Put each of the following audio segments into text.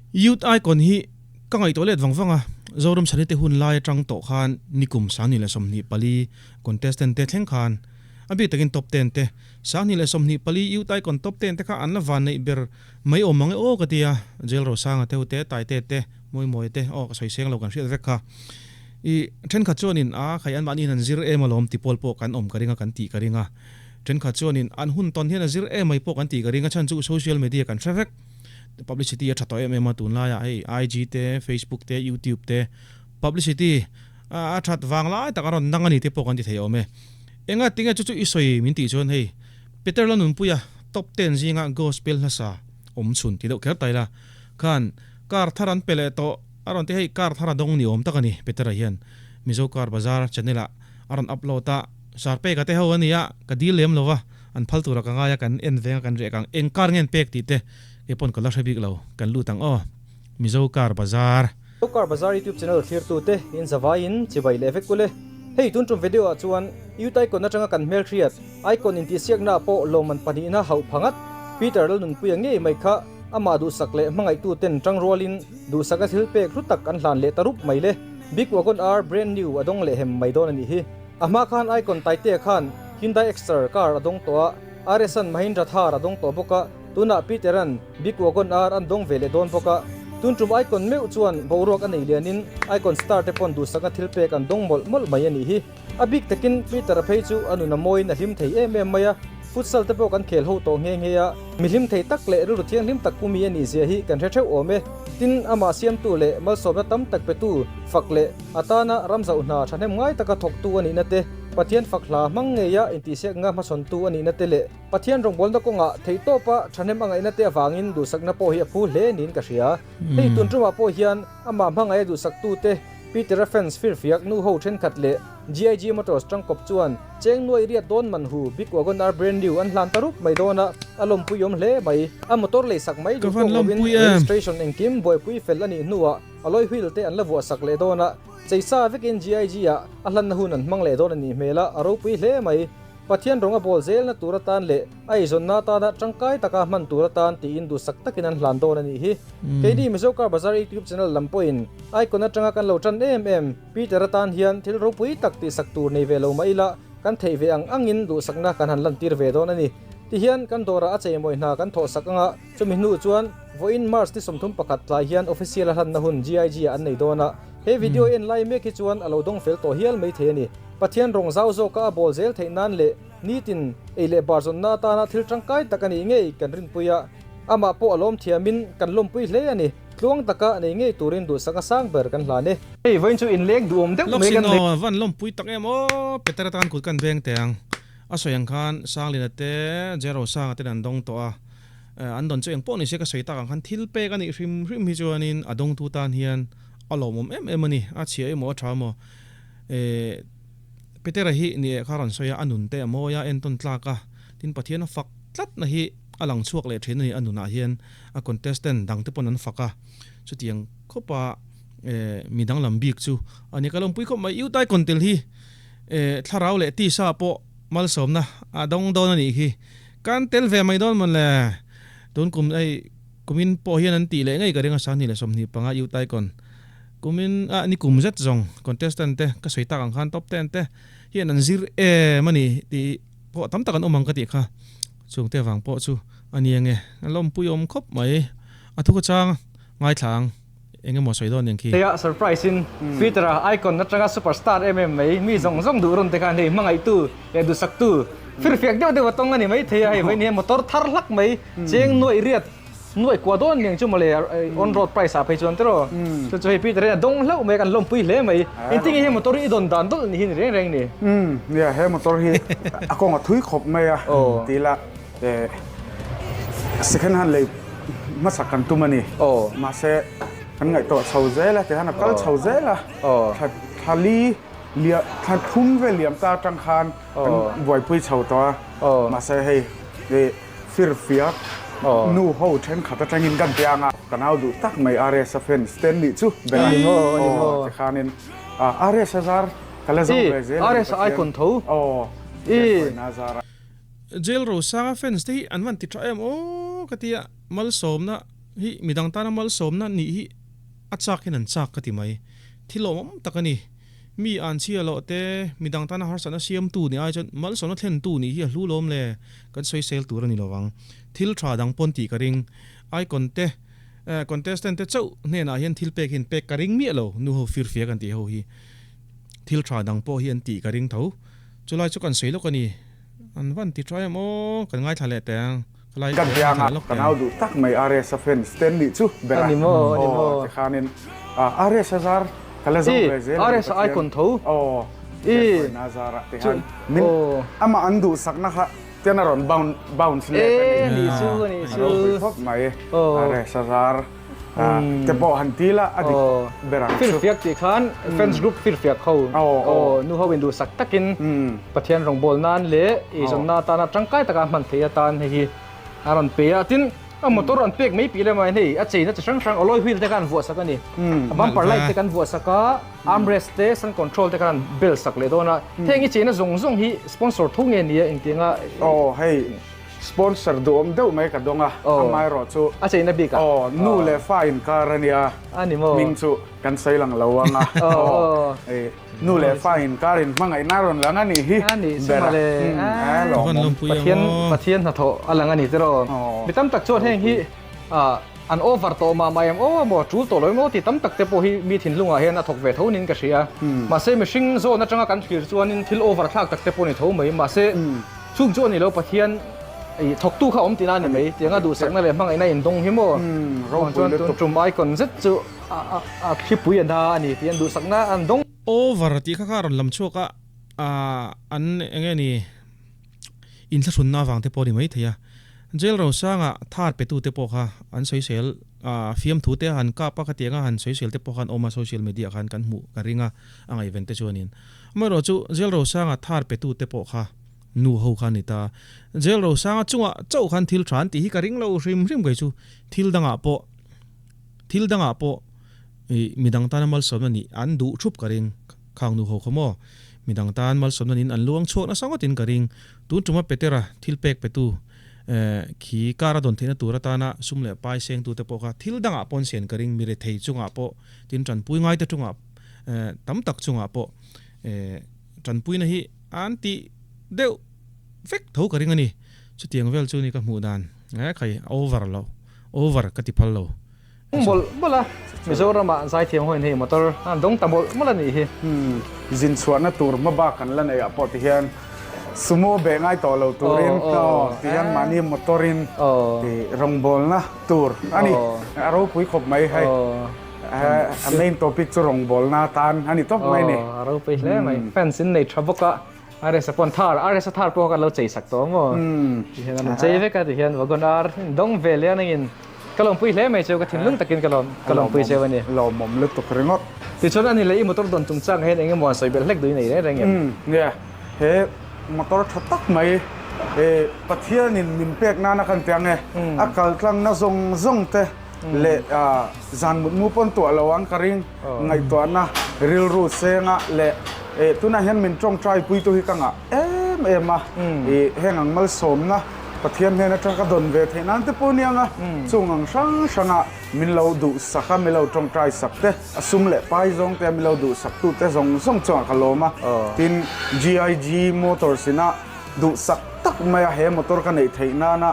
Youth Icon hi ka ngaihtuah let vang vang a, Zoram Sanite hun lai atang tawh khan nikum 2024 contestant te thleng khan a bik takin top ten te, 2024 Youth Icon top ten te kha an la van neih ber mai awm ang e aw ka ti a, Jail Rosanga te ute, Taite te, Mawimawia te aw ka sawi seng lo kan hriat vek kha. I thenkhat chuanin a khai anmahniin an zir em alawm ti pawl pawh kan awm ka ring a kan tih ka ring a, thenkhat chuanin an hun tawn hian a zir em mai pawh kan tih ka ring a chhan chu social media kan hre vek. Publicity a tha tawh em em a tunlaiah hei IG te, Facebook te, YouTube te publicity a that vang lai tak a rawn dang a ni te pawh kan ti thei awm e. Enga tinge chu chu i sawi min tih chuan hei Peter Lalnunpuia top ten zinga gospel hlasa awm chhun ti deuh kher ta ila khan car thar an pe leh tawh a rawn ti hei car thar a dawng ni awm tak a ni Peter-a hian Mizo Car Bazar channel ah a rawn upload a Sarpeka te ho a nia ka dil lem lo va. An phal tura ka ngai a, kan en veng a, kan riak ang. Eng car nge an pek tih te kei pawn ka la hre bik lo. Kan lut ang aw. Mizo Car Bazar. Mizo Car Bazar YouTube channel thlirtu te in zavaiin chibai leh vek ule. Hei tun tum video ah chuan Youth Icon atanga kan hmelhriat Icon intihsiakna ah pawh lawmman pahnihna hauh phangat Peter Lalnunpuia ngei mai kha amah duhsak leh hmangaihtu ten tangrualin duhsakna thil pek hlu tak an hlan leh ta rup mai le. Big Wagon R brand new a dawng leh hem mai dawn a nih hi. A hma khan Icon Taitea khan Hyundai Exter car a dawng tawh a, RS-a'n Mahindra Thar a dawng tawh bawk a, tunah Peter-a'n Big Wagon R an dawng ve leh dawn bawk a. Tun tum Icon meuh chuan boruak a nei lianin Icon star te pawn duhsakna thil pek an dawng mawlh mawlh mai a nih hi. A bik takin Peter-a phei chu a nun a mawiin a hlim thei em em mai a, futsal te pawh kan khel ho tawh nghe nghe a, mi hlim thei tak leh rilru thianghlim tak pumi a nih zia hi kan hre theuh awm e. Tin, amah siamtu leh malsawmna tam tak petu fak leh A tana ram zauh hna thahnem ngai taka thawktu a nihna te, Pathian fak hla hmang ngeia intihsiakna hmasawntu a nihna te leh Pathian rawngbawlna kawngah theihtawpa thahnem a ngaihna te avangin duhsakna pawh hi a phu hle niin ka hria. Hei tun tumah pawh hian amah hmangaih a duhsaktu te, Peter-a fans firfiak nu ho thenkhat leh GIG Motors tangkawp chuan cheng nuai riat dawn man hu Big Wagon R brand new an hlan ta rup mai dawn a, a lawmpui awm hle mai. A motor leisak mai Ka duh van tawk lovin lawmpui em! registration engkim buaipui fel a nih hnuah Alloy wheel te an la vuah sak leh dawn a, cheisa vekin GIG ah a hlanna hun an hmang leh dawn a nih hmel a, a ropui hle mai. Pathian rawng a bawl zelna tur atan leh a eizawnna atana tangkai taka hman tur atan tiin duhsak takin an hlan dawn a nih hi. Keini Mizo Car Bazar YouTube channel lam pawhin Icon atanga kan lo tan em em Peter atan hian thil ropui tak tihsak tur nei ve lo mah ila kan theih ve ang angin duhsakna kan han lantir ve dawn a ni. Tihian kan dawrah a cheimawi hna kan thawhsak anga Chumi hnu chuan vawiin March ni 31 tlai hian official a hlanna hun GIG ah an nei dawn a, he video en lai mek hi chuan a lo dawng fel tawh hial mai thei a ni. Pathian rawng zau zawka a bawl zel theih nan leh nitin ei leh bar zawnna atana thil tangkai tak a nih ngei kan rinpui a, amah pawh a lawm thiamin kan lawmpui hle a ni. Tluang taka nei ngei turin duhsak a sang ber kan hlan e. Hei vawiin chu inleng duhawm deuh mai kan nei. Lawksin aw, van lawmpui tak em aw, Peter atan kut kan veng teh ang. A sawi ang khan Sanglina te, Jero Sanga ten an dawng tawh a. An dawn chu eng pawh ni se ka sawi tak ang khan thil pek a nih hrim hrim hi chuanin a dawngtu tan hian a lawmawm em em a ni. A chhia emaw a tha emaw Petera hi ni eh kha a rawn sawi a, a nun te a mawi a, entawn tlak a, tin Pathian a fak tlatna hi a lang chhuak leh thin a ni. A nunah hian a contestant dang te pawn an fak a, chutiang khawpa mi danglam bik chu a ni. Ka lawmpui khawp mai, Youth Icon tel hi thlarau leh tisa pawh malsawmna a dawng dawn a nih khi. Kan tel ve mai dawn mawn le. Tun kum hei kumin pawh hian an tih leh ngei ka ring a 2025 Youth Icon kumin ah ni kum zet zawng contestant te ka sawi tak ang khan top ten te hian an zir em a ni tih pawh tam tak an awm ang ka tih kha chungte vang pawh chu a ni ange a lawmpui awm khawp mai a thu ka chang ngaithla ang. Eng emaw sawi dawn eng khi. Heia surprise in Peter a icon atanga superstar em em mai mi zawng zawng duh rawn te khan hei hmangaih tu leh duhsak tu firfiak deuh deuh a tawng a ni mai thei a hei vawiin hian motor thar hlak mai cheng nuaih riat nuaih kua dawn eng chu mawle on road price ah phei chuan tiraw chu chu hei Peter hian a dawng hlauh mai a kan lawmpui hle mai engtin nge he motor hi i dawn dan dawlh ni hi ni reng reng ni. Nia he motor hi a kawng a thui khawp mai a ti ila Second hand lei hmasak kan tum a ni. Mahse kan ngaihtuah chho zel a, tihian a kal chho zel a. Thla li liam thla thum vel liam ta atang khan kan buaipui chho tawh a. Mahse hei firfiak nu ho thenkhat atangin kan piang a. Ka nau duh tak mai RS a fans te an nih chu ber a. Tikhanin RS a zar ka la zo ve zel a ni Pathian. Jail Rosanga fans te hi an van ti tha em aw ka tia malsawmna hi midang tana malsawmna nih hi a chak hian an chak ka ti mai. Thil awmawm tak a ni. Mi an chhia loh te, midang tana harsatna siamtu nih ai chuan malsawmna thlentu nih hi a hlu lawm le, kan sawisel tur a ni lovang. Thil tha dang pawn tih ka ring. Icon te, contestant te chauh hnenah hian thil pek hi an pek ka ring miah lo, nu ho firfia kan tih ho hi. Thil tha dang pawh hi an tih ka ring tho. Chulai chu kan sawi lawk a ni. An van ti trai em aw, kan ngaithla leh teh ang. Ka lai Ka bianga ka nau duh tak mai RS a fans te an nih chu ber a. Ani maw, ani maw. Aw tikhanin RS a zar ka la zo ve zel a ni Pathian. RS a icon tho. Aw Pathian a zar ah tikhan min amah an duhsakna kha tian a rawn bounce let a ni. E nih chu, a nih chu. A ropui khawp mai RS a zar. Te pawh han ti la a dik ber ang chu. Firfiak tih khan fans group firfiak ho aw nu ho in duhsak takin Pathian rawngbâwl nan leh eizawnna atana tangkai taka hman theih atan hei hi a rawn pe a. Tin, a motor an pek mai piah lamah hian hei a cheina chi hrang hrang alloy wheel te kha an vuah sak a ni. A bumper light te kan vuah sak a, armrest te, sun control te khan an bel sak leh dawn a. Heng i cheina zawng zawng hi sponsor tho nge nia engtianga. Aw hei. Sponsor duhawm deuh mai ka dawng a, amaherawh chu. A cheina bik a? Aw, nu leh fa inkar a nia. A ni maw? Hming chu kan sawi lang lo ang a. Aw, nu leh fa inkar in hmangaihna rawn lang a nih hi. A nih chu mawle. Lawmawm. Pathian, Pathian hnathawh a lang a ni tiraw? Mi tam tak chuan heng hi an over tawh mah mah em aw maw, tul tawh lo em aw tih tam tak te pawh hi mi thinlungah hian a thawk ve tho niin ka hria. Mahse mihring zawn atanga kan thlir chuanin thil over thlak tak te pawh a ni tho mai. Mahse. Chung chu a ni lo, Pathian i thawktu kha awm tihna a ni mai. Tianga duhsakna leh hmangaihna indawng hi maw? Chuan tun tum icon zet chu a thlipui a na a ni tih an duhsakna an dawng. Over tih kha kha a rawn lam chhuak a, an eng nge ni inthlahrunna avang te pawh a ni maithei a. Jail Rosanga thar petute pawh kha an sawisel fiamthu te han kap a, khatianga han sawisel te pawh khan awm a, social media khan kan hmuh ka ring a, a ngaihven te chuanin. Amaherawhchu Jail Rosanga thar petute pawh kha Nu ho kha a ni ta. Jail Rosanga chungah chauh khan thil tha an tih hi ka ring lo hrim hrim kei chu. Thil dangah pawh thil dangah pawh ih midang tana malsawmna nih an duh thup ka ring. Khang nu ho kha maw midang tan malsawmna niin an luang chhuak nasa ngawtin ka ring. Tun tuma Petera thil pek petu eh khi kar a dawn theihna tur atana sum leh pai sengtute pawh kha thil dangah pawh an sian ka ring. Mirethei chungah pawh tin tanpui ngaite chungah eh tam tak chungah pawh eh tanpuina hi An tih deuh vek tho ka ring a ni. Chutiang vel chu ni ka hmuh dan. Eh khai over lo. Over ka ti phal lo. Mawlh mawlh a, Mizoram ah zaithiam ho in hei motor an dawng ta mawlh mawlh a nih hi. Zin chhuahna tur hma bak kan la neih ah pawh ti hian sumo beh ngai tawh lo turin ti hian mahni motor in rawngbawlna tur a ni. A ropui khawp mai hei. A main topic chu rawngbawlna atan a ni tawp mai ni. Aw, a ropui hle mai. Fans in nei tha bawk a, RS a pawn thar, RS a thar pawh kan lo chei sak tawh maw? Tihian an chei vek a, tihian wagon R dawng ve leh a nangin ka lawmpui hle mai cheu, ka thinlung takin ka lawm, ka lawmpui cheu a ni. Lawmawm lutuk ringawt. Tichuan ani leh i motor dawn chungchang hian eng emaw an sawi belh hlek duh i nei reng reng em? Nia, he motor tha tak mai Pathianin min pek nana kan ti ang e, a kaltlangna zawng zawng te, leh zan mutmu pawn tuah lo ang ka ring ngaihtuahna rilru senga leh tunah hian min tawngtai puitu hi ka ngah em em a ih heng ang malsawmna Pathian hnen atang ka dawn ve theih nan te pawh nia nga chung ang hrang hranga min lo duhsak a min lo tawngtai sak te a sum leh pai zawng te min lo duhsak tu te zawng zawng chungah ka lawm a tin GIG Motors ina Duhsak tak mai a he motor ka neih theih nana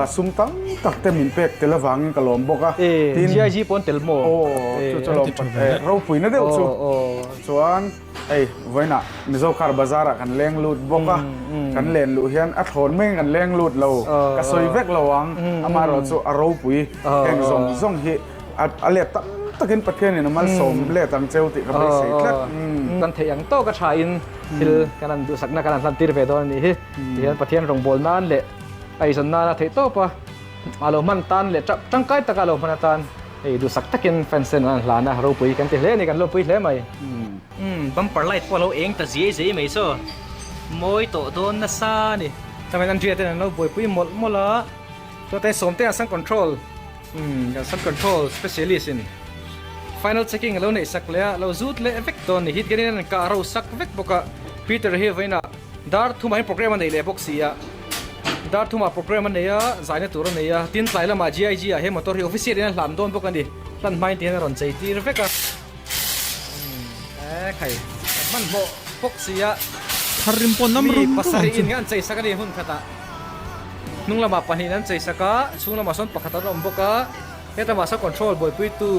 sum tam tak te min pek tel avangin ka lawm bawk a. Tin, GIG pawn tel maw? Aw, chu chu lawm ropui na deuh chu. Chuan hei vawiinah Mizo car bazar ah kan leng lut bawk a, kan len luh hian a thlawn maiin kan leng lut lo, ka sawi vek lo ang, amaherawh chu a ropui heng zawng zawng hi a let tam takin Pathianin a malsawm let ang cheu tih ka beisei tlat. Kan theih ang tawk a tha in. Thil kan han duhsakna kan han hlan tir ve dawn a nih hi. Tihian Pathian rawngbâwl nân leh a eizawn nâna theih tawp a, a lo hman tân leh tangkai taka a lo hman atan hei duhsak takin fans ten an han hlân a, ropui kan ti hle a ni, kan lawmpui hle mai. Umm bumper light pawh a lo eng ta ziai ziai mai saw, mawi tawh dawn nasa a ni. Chuan Andrea ten an lo buaipui mawlh mawlh a, chuan Sawmte an sun control. Umm kan sun control specialist in final checking alo neih sak leh a, lo zut leh vek dawn ni hit hianin an kah ro sak vek bawk a, Peter hi vawiinah dar thumah hian program a neih leh bawk si a. Dar thumah program a nei a, zaina tur a nei a, tin tlai lamah GIG ah he motor hi official in a hlan dawn bawk a ni. Hlan hmain ti hian a rawn chei tir vek a. E khai, kan hmanhmawh bawk si a. Thar rim pawh nam Mi rum rum ang pasarih chu. in an chei sak a ni hun khatah. Hnung lamah pahnih in an chei sak a, chhung lamah sawn pakhat an awm bawk a. Hetamah sawn control buaipuitu,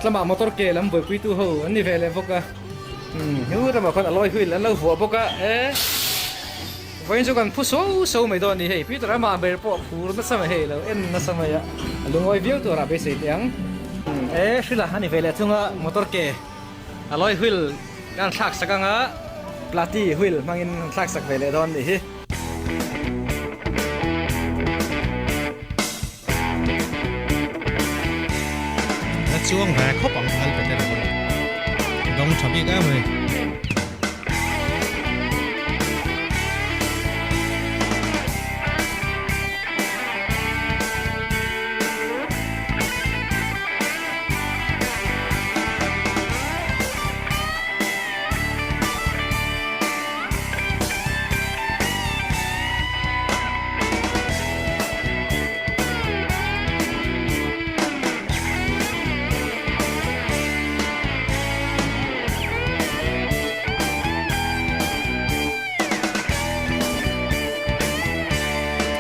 tlamah motor ke lam buaipuitu ho an ni ve leh bawk a. Hu ramah khawn alloy wheel an lo vuah bawk a. E. Vawiin chu kan phu so so mai dawn a ni hei, Peter amah ber pawh phur nasa mai hei lo en nasa mai a, a lungawi viau tur ah beisei teh ang. E hrila a ni ve leh thung a, motor ke alloy wheel kan thlak sak ang a, plati wheel hmangin an thlak sak ve leh dawn a nih hi. La chuang ve khawp ang lal Peter a bawk dawng tha bik em mai.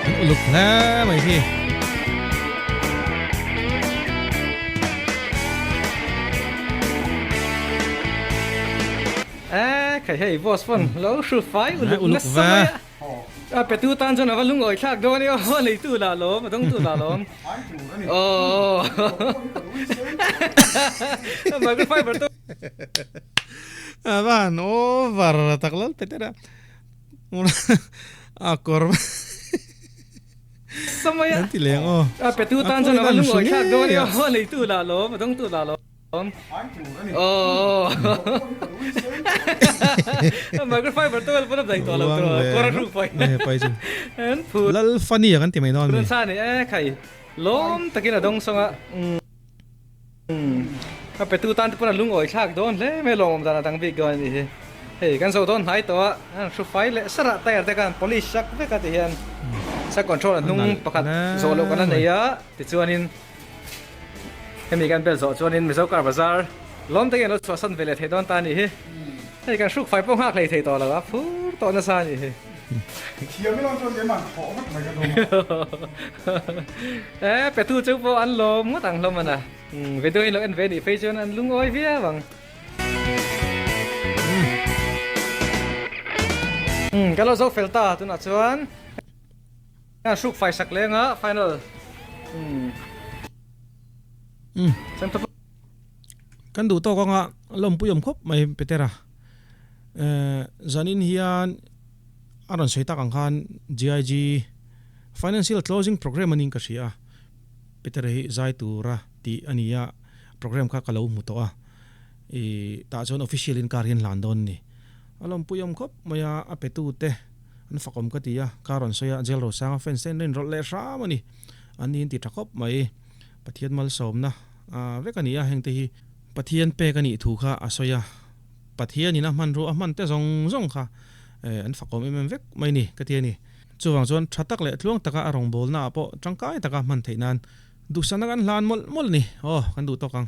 An uluk hle mai hi. E khai hei boss phone lo hru fai uluk nasa mai a. A petu tan chuan a va lungawi thlak dawn e aw, a neitu lah lawm, a dawngtu lah lawm. Aw. Microfiber to. A va han over tak lal pet era. A kawr. Samaya. An ti leng aw. A petu tan chuan a va lungawi thlak dawn e aw, a neitu lah lawm, a dawngtu lah lawm. Lal Funny a kan ti mai dawn a mi. Lawm takin a dawng sawng a. A petu tan te pawn a lungawi thlak dawn hle mai lawmawm dan a dang bik dawn a nih hi. Hei kan zo dawn hnai tawh a, an hru fai leh sarah tyre te khan polish sak vek a ti hian sa control a hnung pakhat zawh loh kan la nei a tichuanin Hemi kan bel zawh chuanin Mizo car bazar lawm takin a lo chhuahsan ve leh thei dawn ta a nih hi. Hei kan hruk fai pawh nghak hlei thei tawh lo a, phur tawh nasa a nih hi. Thiam ilo chuan keimah thawh vek mai ka tum a. E petu chu pawh an lawm ngawt ang hlawm a na. Video in lo en ve nih phei chuan an lungawi viau ang. Kan lo zo fel ta tunah chuan. Hruk fai sak leng a final. Kan duh tawk anga lawmpui awm khawp mai Petera. Zanin hian a rawn sawi tak ang khan GIG Financial Closing Programme anin ka hria a, Petera hi zai tura tih a ni a, programme kha ka lo hmu tawh a, i tah chuan official in car hi an hlan dawn a ni. A lawmpui awm khawp mai a, a petute an fakawm ka ti a, ka rawn sawi a, Jail Rosanga fans te an rinrawlh leh hram a ni. An ni in ti tha khawp mai. Pathian malsawmna vek a ni a, hengte hi Pathian pek a nih thu kha a sawi a, Pathianin a hmanrua a hman te zawng zawng kha an fakawm em em vek mai ni ka ti a ni. Chuvang chuan tha tak leh tluang taka a rawngbawlnaah pawh tangkai taka hman theih nan duhsakna kan hlan mawlh mawlh a ni. Aw, kan duh tawk ang.